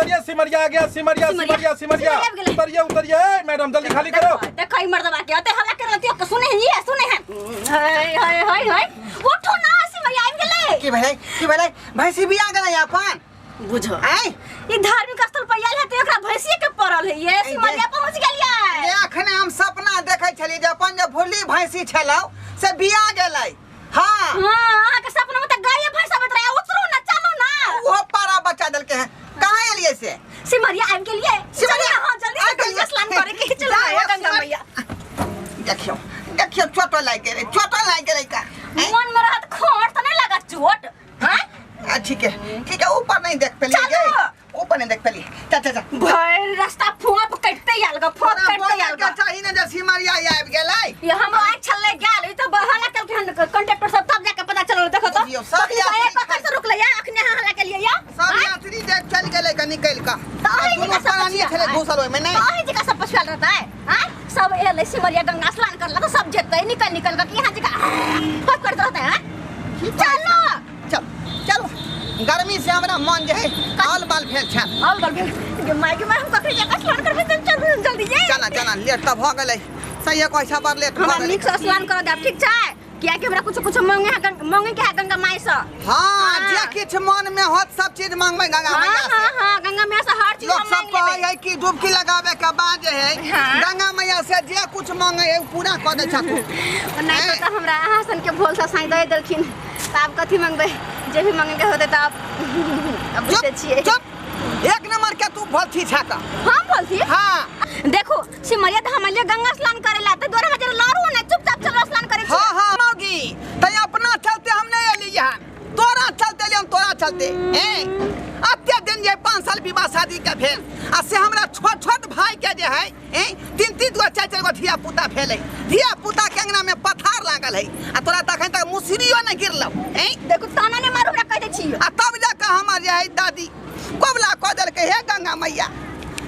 उतरिए सिमरिया आ गया सिमरिया सिमरिया सिमरिया उतरिए उतरिए मैडम जल्दी खाली करो। देखो ई मर्दवा के अते हल्ला कर रहती हो सुने हैं ये सुने हैं। हाय हाय हाय हाय उठो ना सिमरिया आबि गेलै। की भेलै की भेलै? भैंसी बिया गेलै अपन बुझो आय ई धार्मिक स्थल पर आयल है त एकरा भैंसी के पड़ल है ये सिमरिया पहुंच गेलियै। ये अखने हम सपना देखै छलियै जे अपन जे भुल्ली भैंसी छलौ से बिया गेलै। हां हां अहाँ के सपना में त गाय भैंस आबैत रहे। उतरू ना चलू ना। ओहो पारा बच्चा देलके हैं। कहाँ एलियै से? सिमरिया आबि गेलियै। सिमरिया हां जल्दी से गंगा स्नान करे के चलू गंगा मैया। देखियो देखियो चोटो लागि गेलै चोटो लागि गेलै का मन में रहत खोट त नहीं लागत चोट। हां ठीक है ठीक है ऊपर नहीं देख पेली गे ऊपर नहीं देख पेली। चल चल चल भर रास्ता फोप कटते आयल ग फोप कटते आयल ग चाही ने जे सिमरिया आबि गेलै। ये हम आँख छल्ले गेल ई त बहला कल के कंडक्टर सब तब जाके पता चलल। देखो तो सब यात्री पकड़ से रुकले या अखने हल्ला के लिए या सब यात्री देख चल गेलै क निकल क त अही दुनू प्राणी छले घुसल ओय में नहीं अही जगह सब पछुआल रहता है। हां सब एलै सिमरिया गंगा स्नान करला त सब जेतै निकल निकल क यहाँ जगह फोप करत रहता है। चलो चल चलो गर्मी से हमरा मन जे है आल बाल भेल छल आल बाल भेल गे my के my हम कखनी जाके स्नान करबै त चल जल्दी जे चला चला लेट त भ गेलै सही कहै छ पर लेट भ गेलै। नीक से स्नान कर देब ठीक छै किया कि हमरा कुछ कुछ मांगे है मांगे के है गंगा माई से। हां जे किछ मन में होत सब चीज मांगबै गंगा मैया से। हां हां गंगा मैया से हर चीज लोग सब कहै है कि डुबकी लगावे के बाद जे है गंगा मैया से जे कुछ मांगे है पूरा क दै छथु। नहीं तो हमरा अहाँ सन के भोल से साईं दे देलखिन त आब कथि मांगबै जे भी मांगे के होतै त आब अब बुझते छियै। चुप एक नंबर के तू भलथी छा का। हम भलथी? हां देखो सिमरिया त हमलिए गंगा स्नान करेला त दोरा हजार लड़ू ने चुपचाप चलो स्नान करे छी। हां हां मौगी त अपना चलते हम नहीं एली यहां तोरा चलते एली हम तोरा चलते ए अत्ते दिन जे 5 साल विवाह शादी के भेल आ से हमरा छोट छोट भाई के जे है ए तीन तीन गो चार चार गो धिया पुता भेलै धिया पुता के अंगना में पथार लागल है आ तोरा तखन तक मुसरियो नहीं गिरलौ ए देखो ताना ने मारू हमरा कह दै छी। आ तब जाके हमर जे है दादी कोबला कह देलकै हे गंगा मैया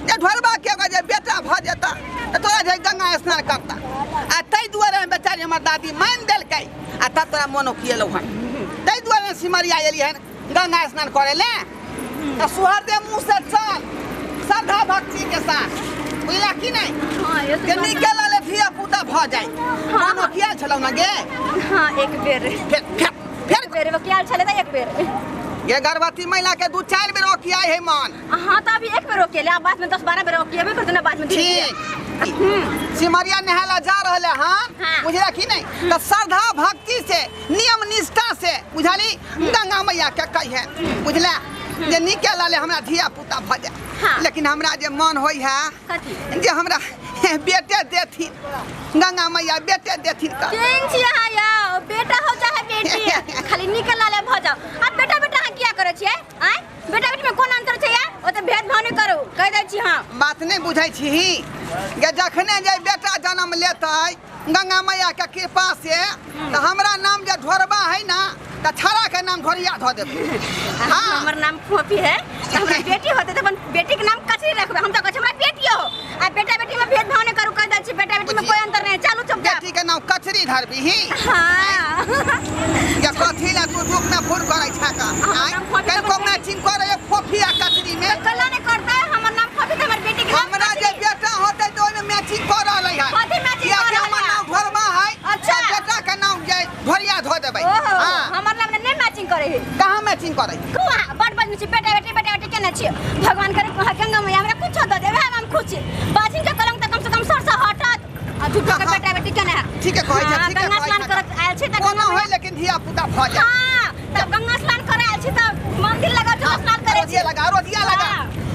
जे ढोरबा के जे बेटा भ जेता त तोरा जे गंगा स्नान करता आ ताहि दुआरे बेचारी हमर दादी मान देलकै आ तब तोरा मोनो किएलौ हन ताहि दुआरे सिमरिया एली हन गंगा स्नान करे ले त सुहर दे मुँह से चल श्रद्धा भक्ति के साथ बुझला कि नहीं? हां ये के निकल ले धिया पुता भ जाय। मोनो किया छलौ ना गे? हां एक बेर फेर फेर फेर बेर किया छले त एक बेर ये गर्भवती महिला के 2-4 बेर ओकियाई है मन। हां त अभी एक बेर ओकियाले आ बाद में 10-12 बेर ओकिएबे करते ना बाद में। ठीक सिमरिया नहाला जा रहले हां बुझला कि नहीं? त श्रद्धा भक्ति से नियम निष्ठा से बुझाली गंगा मैया के कहे बुझला जे निके लाले हमरा धिया पुता भ जाय। लेकिन हमरा जे मन होई है जे हमरा बेटे देथिन गंगा मैया बेटे देथिन त केन छी अहाँ यौ बेटा हो चाहे बेटी खाली निके लाले भ जाओ। आ बेटा बेटा अहाँ किया करै छियै आय बेटा बेटी में कोन अंतर छै यार ओ त भेदभाव नहीं करू कह दै छी। हां बात नहीं बुझै छी जे जखने जे बेटा जन्म लेतै गंगा मैया के कृपा से त हमरा नाम जे ढोरबा है ना त छाड़ा के नाम ढोरिया धो देबै। हां हमर नाम फोफी है त हमरा बेटी होते त अपन बेटी के नाम कचरी रखबै हम त कहै छी हमरा बेटी हो आ बेटा बेटी में भेदभाव नहीं करू कह दै छी बेटा बेटी में कोई अंतर नहीं। चलू चुपचाप बेटी के नाम कचरी धरबी ही। हां या कथी ला तू दुख में फूर करै छा का आय कनको मैचिंग करे फोफी आ कचरी में कला नहीं करता है हमर नाम फोफी त हमर बेटी के नाम हमरा जे बेटा होतै त ओय में मैचिंग कर रहलै है। कथी मैचिंग कर रहलै? हमर नाम ढोरबा है अच्छा बेटा के नाम जे ढोरिया धो देबै। हां हमर नाम नहीं मैचिंग करे है। कहां मैचिंग करे? कहां बड़ बड़ छी बेटा बेटी बेटा बेटी केने छी भगवान करे गंगा मैया हमरा कुछ द देबै हम खुश छी बाजिन के कलंक त कम से कम सर से हटत आ झूठो के बेटा बेटी केने है। ठीक है कहै छै ठीक है गंगा स्नान करत आयल छी त कोनो होय लेकिन धिया पुता भ जाय। हां तब गंगा स्नान करे आयल छी त मंदिर लगा जो स्नान करे रोजिया लगा रोजिया लगा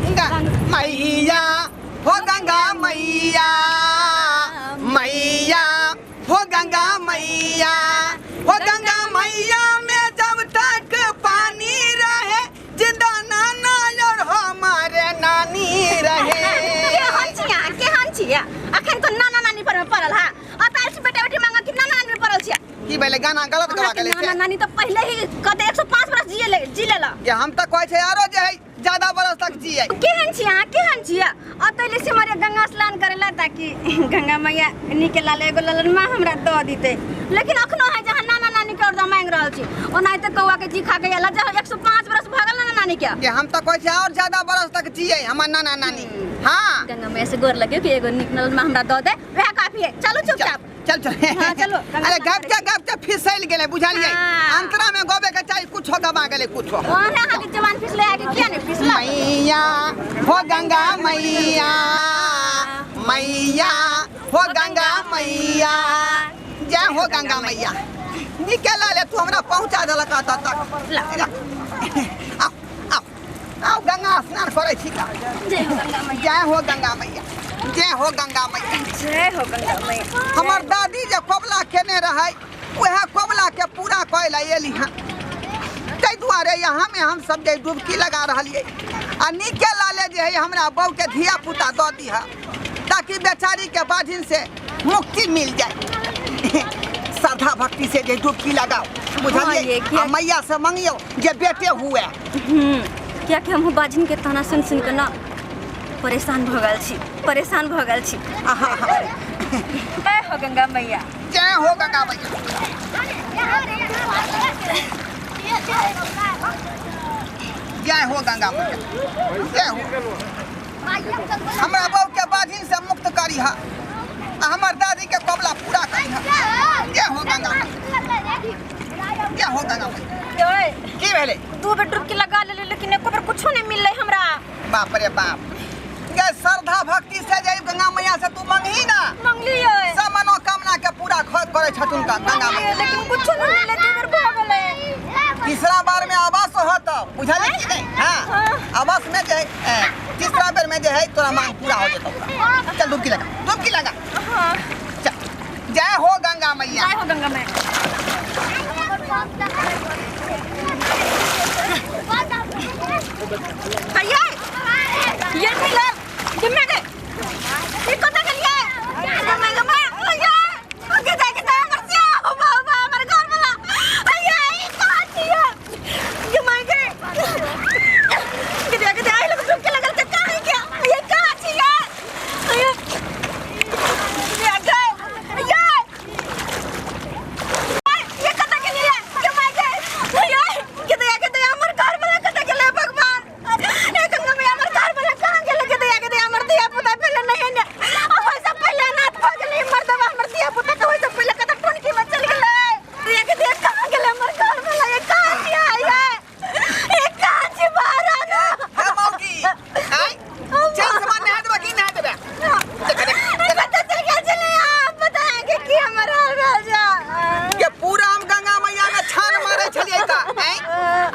गंगा मैया हो गंगा मैया मैया हो गंगा मैया हो गंगा मैया में जब तक पानी रहे जिंदा नाना और हमारे नानी रहे। के हन छिया अखन तो नाना नानी पर में पड़ल हां अत आयल छी बेटा बेटी मांगा कि नाना नानी में पड़ल छिया की भेलै गाना गलत गवा गेलै नाना नानी त पहिले ही कते 105 बरस जिए ले जी लेला ये हम त कहै छै आरो जे है ज्यादा बरस तक जिए। केहन छी अहाँ केहन छी अतैले सिमरिया गंगा स्नान करेला ताकि गंगा मैया निके लाले एगो ललन मां हमरा द दिते लेकिन अखनो है जहां नाना नानी के और ज्यादा मांग रहल छी। ओनाहिते कौआ के जी खा के आयल जा 105 बरस भऽ गेल ना नानी के। के हम त कहै छी और ज्यादा बरस तक जिए हमर नाना नानी। हां गंगा मैया से गोर लगे कि एगो नीक नलमा हमरा दऽ दे, वएह काफी है। चलू चुपचाप चल चल। हां चलो। अरे गप गप फिसल गेलै बुझलियै। अंतरा में गबे के चाही कुछो गबा गेलै कुछो। ओने अहाँ के जवान फिसले आके किया ने फिसला। मैया हो गंगा मैया, मैया हो गंगा मैया, जय हो गंगा मैया। निकल ले तू हमरा पहुंचा देलक एतऽ तक। आओ आओ आओ गंगा स्नान करै छी का। जय हो गंगा मैया, जय हो गंगा मैया, जय हो गंगा मैया, जय हो गंगा मैया। हमर दादी जे कबला केने रहै वएह कबला के पूरा करै लए एली हँ। ताहि दुआरे यहाँ में हम सब जे डुबकी लगा रहलियै आ नीके लाले जे है हमरा बहू के धिया पुता दऽ दीह ताकि बेचारी के बाझिन से मुक्ति मिल जाए। श्रद्धा भक्ति से जे डुबकी लगाओ बुझलियै, आ मैया से मंगियौ जे बेटे हुए। कियाकि हम बाझिन के ताना सुन सुन के ना परेशान भऽ गेल छी, परेशान भऽ गेल छी। जय हो गंगा मैया, जय हो गंगा मैया। जय हो गंगा मैया, जय हो। हमरा बहू के बाझिन से मुक्त करी हा आ हमर दादी के कबला पूरा करी हा। जय हो गंगा मैया, जय हो गंगा मैया। की भेलै? दू बेर डुबकी लगा लेली लेकिन एको बेर कुछो नहीं मिललै हमरा। बाप रे बाप, गे श्रद्धा भक्ति से जे गंगा मैया से तू मंगही ना, मंगलियै सब मनोकामना के पूरा करै छथुन का गंगा मैया, लेकिन कुछो नहीं मिललै। दू बेर भऽ गेलै। तीसरा बार में आवास होत बुझलियै कि नहीं? हां आवास में जे है तीसरा बेर में जे है तोरा मांग पूरा हो जेतौ। चल डुबकी लगा, डुबकी लगा। हां चल। जय हो गंगा मैया, जय हो गंगा मैया। भैया ये मिला जिम्मे दे, ये कत गेलियै? गंगा मैया भैया आगे जाके जा हमर सिया हो बाबा हमर घर वाला। भैया ई कहां छियै? ये माय के के जाके आइ लग डुबकी लगल त कहां के? ये कहां छियै? भैया ये भैया ये कत गेलियै? ये माय के भैया के दया के दया हमर घर वाला कत गेलै भगवान? ए गंगा मैया हमर घर वाला कहां गेलै? के दया के दया हमर धिया पुता पहिले नहीं ने, अब ओइसे पहिले अनाथ भऽ गेलै मर्दवा। हमर धिया पुता के ओइसे पहिले कत टोनकी में चल गेलै। दया के दया कहां गेलै हमर घर वाला? ये कहां छियै? ये कहां छी? बाहर आ ना। हे मौगी, आइ चल समान नहा देबा की नहा देबा? कत चल गेल छलै? आप बताएंगे कि हमर हाल भेल जा के पूरा हम गंगा मैया में छान मारै छलियै का आइ,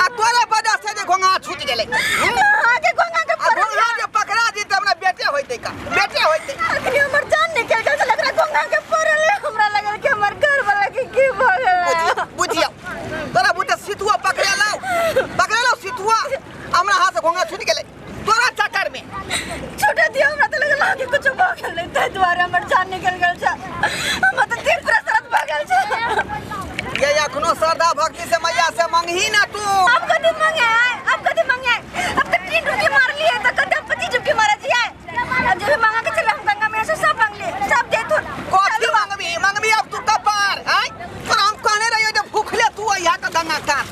आ तोरे वजह से जे घोंघा छूट गेलै। आगे घोंघा के आ घोंघा जे पकड़ा जेतै हमरा बेटे होइतै का, बेटे होइतै। अखनी हमर जान निकल गेल छलै, एकरा घोंघा के पड़ल। हमरा लगल कि हमर घर वाला के की भऽ गेलै। बुझियौ तोरा बुझे सितुआ पकड़े लाओ, पकड़े लाओ सितुआ, हमरा हाथ से घोंघा छूट गेलै तोरा चक्कर में। छूटे दियो हमरा त लगल कि कुछो भऽ गेलै, ताहि दुआरे हमर जान निकल गेल छै। हमर त दिल पूरा सरद भऽ गेल छै। ये अखनो श्रद्धा भक्ति से मैया से मंगही ना तू। अब कथी मंगे? अब कथी मंगे? अब त 3 डुबकी मारलियै त कते 25 डुबकी मारै छियै। अब जे भी मांगा के चले हम गंगा मैया से सब मांगलियै, सब देथुन। कथी मांगबी? मांगबी अब तू कपार आइ? तोरा हम कहने रहियो जे भूखले तू अइहा त गंगा कात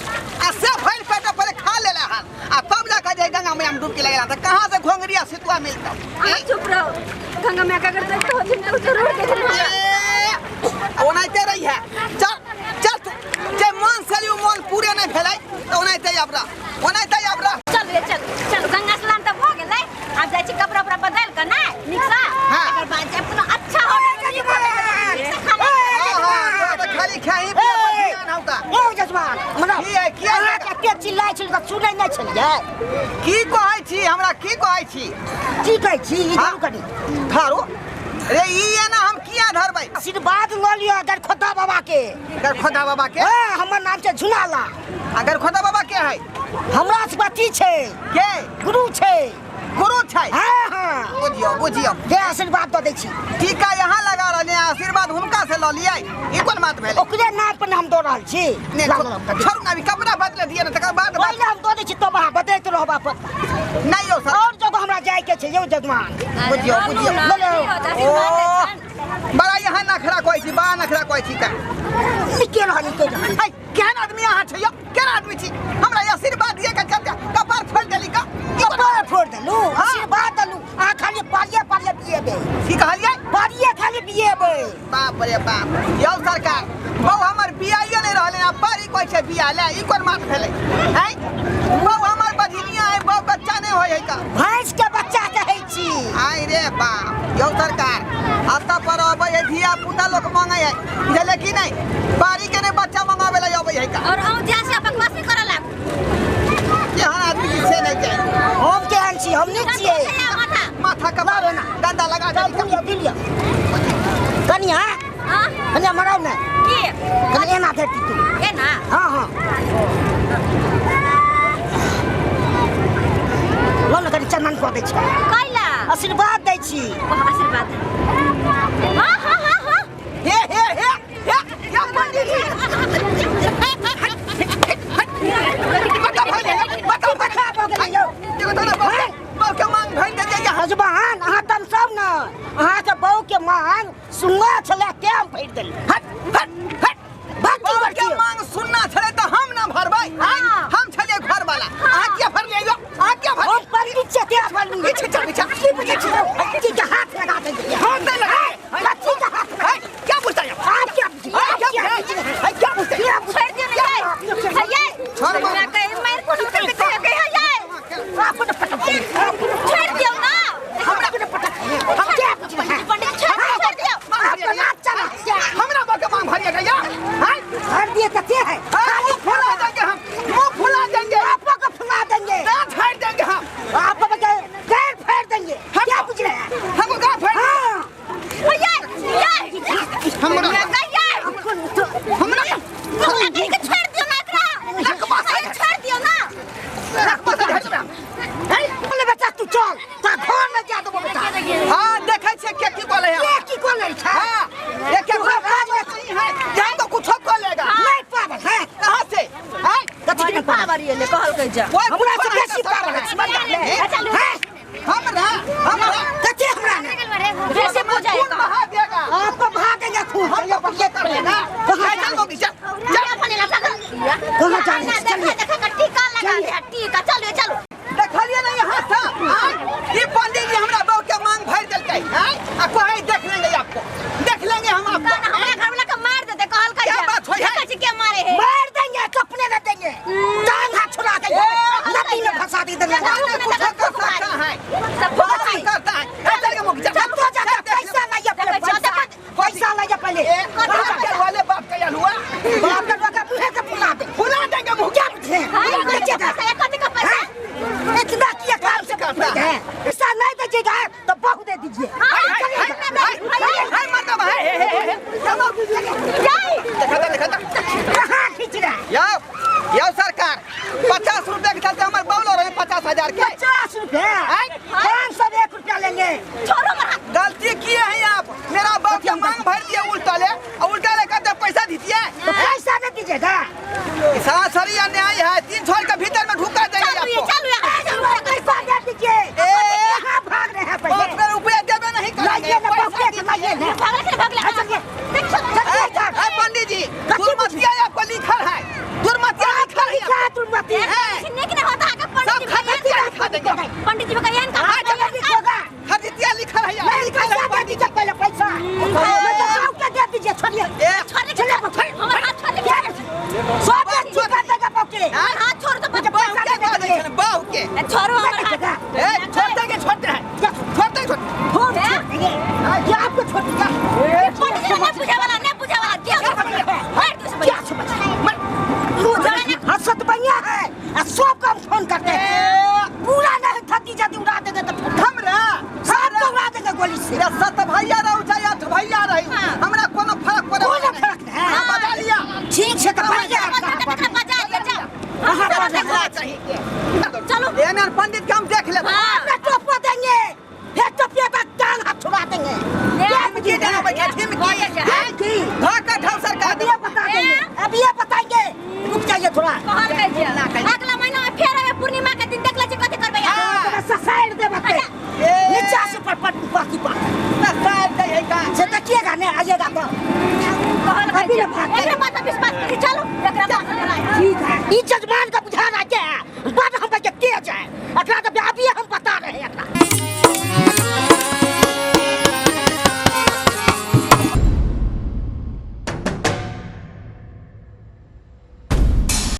आ से भरि पेट पहिले खा लेले हन आ तब जाके जे गंगा मैया में डुबकी लगेला त कहाँ से घोंघरिया सितुआ मिलतौ? अहाँ चुप रहो, गंगा मैया के अगर देखते होथिन त जरूर देथिन हमरा। ओनाहिते रही है। चल चल तू जे मन से लियो मन पूरे नहीं भेलै त ओनाहिते आब रह, ओनाहिते आब रह। चल रे चल चल, गंगा स्नान त भऽ गेलै। आब जाइ छी कपड़ा उपड़ा बदल के नै नीक से, एकर बाद जायब कोनो अच्छा होटल में नीक होटल में नीक से खाना। हां हां त खाली खाही पिए पर ध्यान हौता। ओ जजमान हमरा की है, की है? अहाँ कते चिल्लाइ छली त सुनै नै छलियै। की कहै छी हमरा? की कहै छी? की कहै छी? ई धरू कनी। धरू रे ई एना हम किया धरबै? आशीर्वाद लऽ लिअ गरखोदा बाबा के। गरखोदा बाबा के? हां, हमर नाम छै झुनाला। आ गरखोदा बाबा के है? हमरा से अथी छै। के? गुरु छै। गुरु छै? हां हां। बुझियौ बुझियौ। जे आशीर्वाद दऽ दै छी। टीका यहाँ लगा रहल हैं, आशीर्वाद हुनका से लऽ लियै, ई कोन बात भेलै? ओकरे नाम पर हम दऽ रहल छी। छोड़ू ना, अभी कपड़ा बदले दिअ ने तकर बाद। पहिले हम दऽ दै छी तब अहाँ बदलैत रहब अपन। नहीं यौ सर, और जगह हमरा जाय के छै यौ जजमान। बुझियौ बुझियौ। लऽ लियौ। ओ बड़ा यहाँ नखरा कहै छी, बड़ा नखरा कहै छी का। निके रह, निके रह। है केहन आदमी अहाँ छै यौ, केहन आदमी छी? हमरा आशीर्वाद दिए के चलते कपार फोड़ि देली का। कपार फोड़ देलू, आशीर्वाद देलू। अहाँ खाली पारिये पारिये पिएबै। की कहलियै? पारिये खाली पिएबै। बाप रे बाप, यौ सरकार, बहु हमर बियाइए नहि रहलै आ पारी कहै छै बिया ले, ई कोन बात भेलै? हैं, बहु हमर बझिनिया है, बहु बच्चा नहि होइ है का। भैंस के बच्चा कहै छी। आइ रे बाप, यौ सरकार, अतऽ पर अबै है धिया पुता लोक मांगै है, बुझलियै कि नहि? बाड़ी के नहि बच्चा मंगाबै लए अबै है का। और अहूँ ध्यान से बकवास नहीं करऽ लागू। केहन आदमी छी से नहि जानि। हम केहन छी? हम नीक छियै। माथा माथा के लाउ ना। गंदा लगा देली। दिलियो कनिया, हाँ कनिया मराउ ने। की कनि एना धरती तू। एना? हाँ हाँ, लो ने कनि चंदन कऽ दै छी। कैला? आशीर्वाद दै छी। आशीर्वाद। हाँ हाँ हाँ हाँ। हे हे हे हे, क्या पंडित जी? बताओ बताओ देखा भऽ गेलै यौ। देखो तो ना, बहु के मांग भरि देलियै यहाँ। हजबान, अहाँ तमसाउ ने। अहाँके बहू के मांग सुनना छलै तें हम भरि देली। हट हट हट। बात की बहु करै के छियै? मांग सुनना छलै तऽ हम ना भरबै? हम छलियै घर वाला, अहाँ किया भरलियै यौ? अहाँ किया भरलियै? हम पंडित छियै तें भरलियै। पीछे चल, पीछे। की बुझै छियै? बच्ची के हाथ लगा देलियै। हाथ नहि लगा। बच्ची के हाथ लगा। है, क्या बुझता है? आप क्या बुझै? है, क्या बुझै? है, क्या बुझता है? क्या बुझै? छोड़ दियो ने जाय। हइये। छोड़ बाबू। हमरा कहीं मार कोन के कहे के हइये। आपने पटक दिया। छोड़ दियो ना। हमरा अपने पटक दिया। हम क्या बुझै? पंडित छोड़ दियो, छोड़ दियो। आपका नाक चला। हमरा बहु के मांग भरिएगा या? है? भर दिए तो क्या है? हाँ, मुंह फुला देंगे हम, मुंह फुला देंगे। आपको को फुला देंगे। दांत फाड़ देंगे हम। आपको गैर फाड़ देंगे। क्या बुझ रहे हैं? हमको गाड़ फाड़। हाँ। हइये, हइये। हमरा हइये। हमरा हमरा कहीं के छोड़ दियो ना एकरा। लकवा से। छोड़ दियो ना। लकवा से झड़ जा। है? बोले बेटा तू चल, ता घर में जा देबो बेटा। हाँ, देखै छियै के की बोले है। के की बोले छै? हाँ, ये के तू काज में नहीं है, जान तो कुछ कर लेगा। नहीं पागल है। कहाँ से? हैं? कथी के पागल? पावर ये कहल के जा। कोई हमरा से कुछ बेसी नहीं पागल है। है। चलू। है? हमरा हमरा कथी हमरा ने? जैसे पूजा है खून बहा देगा। आपको भागेगा खून। हम तो ये कर लेगा। चल लोगी, चल। चल अपने लगा। कहाँ जा रहे हैं? चलिए। देखा देखा टीका लगा दे, टीका। चलो चलो। देखलिए नहीं यहाँ था। ये पंडित जी हमरा बहू के मांग भर देलकै। हैं? आ कहै देख लेंगे आपको, देख लेंगे हम आपको। हमरा घर वाला के मार देते कहल के क्या जा। बात होई है? देखै छी के मारे है। मार देंगे, कपने न देंगे। टांग हाथ छुड़ा देंगे, नदी में फंसा देंगे। नहीं कुछ कर सकता है, सब बहुत करता है। ए, चल के मुख चल। जब तो जाता पैसा लाइए पहले, पैसा पैसा लाइए पहले। ए, बाप के वाले बाप के हुआ। बाप का रोका मुँह के फुला दे। फुला देंगे मुँह। क्या बुझे? बेचेगा। पैसा कथी का पैसा? हैं? इतना किया काम से करता है। पैसा नहीं दीजिएगा तो बहू दे दीजिए। हाय, हाय, हाय, हाय, हाय, मतलब हाय, हे, हे, हे, चलो। जाई। देखा था, देखा था। कहाँ खींच रहा है? यौ, यौ सरकार, 50 रुपया के चलते हमारे बौलो रहे 50,000 के। 50 रुपया? 501 रुपया लेंगे। छोड़ो मर हाथ। गलती किए हैं आप, मेरा बाप के मांग भर दिए उल्टा ले, और उल्टा ले कहते पैसा दीजिए। तो पैसा नहीं दीजिएगा। सरासरी अन्याय है, 3 छोड़ के भीतर में ढुका देंगे चलू ये, आपको। चलू यहाँ, चलू यहाँ। पैसा दे दीजिए। ए, कहाँ भाग रहे हैं बाप पहले? रे, रुपया देवे नहीं करेंगे। लाइए ना, पैसा बाप रे, दीजिए। लाइए ना। भागले के भागले। चलिए। देखो, चलिए, ए, ए, पंडित जी, दुर्मतिया आपको लिखल है, दुर्मतिया लिखल है। क्या दुर्मति है? है। निक नहीं होता है सब पंडित जी खरीदिया लिखा देंगे। पंडित जी का यहन का हाँ, चलो, लिखोगा। खरीदिया लिखल है, नहीं, लिखल है पैसा दे पंडित दीजिए पहले, पैसा। नहीं तो साहु के दे दीजिए, छोड़िए। ए, छोड़ दे, चलिए, छोड़, हमारा हाथ छोड़ दे। सौ दे चुका देगा बाप के। हमारा हाथ छोड़ दो, मुझे बहू पैसा के दे दे दीजिए। दे, बहू के। छोड़ो हमारा हाथ। ए, छोड़ते के छोड़ते हैं, छोड़ते छोड़ते। फोन छोड़ दिए। ये आपको छोड़ दिया। पंडित जी ने पूजा वाला, ने पूजा वाला, क्या मार दो सब। क्या समझ? हसत बढ़िया है, आ सब काम फोन करते हैं। पूरा नहीं थकी जाती उड़ा देंगे तो फिर हमरा सबको उड़ा देंगे गोली से। ये 7 भैया रहू चाहे 8 भैया रही, हाँ। हमरा कोनो फर्क पड़े कोनो फर्क नहीं। हाँ, बजा लिया। ठीक से तो बढ़िया बजा लिया, जाओ। अहाँ बजा देखना चाहिए। चलो। एना पंडित के हम देख लेबै। हाँ।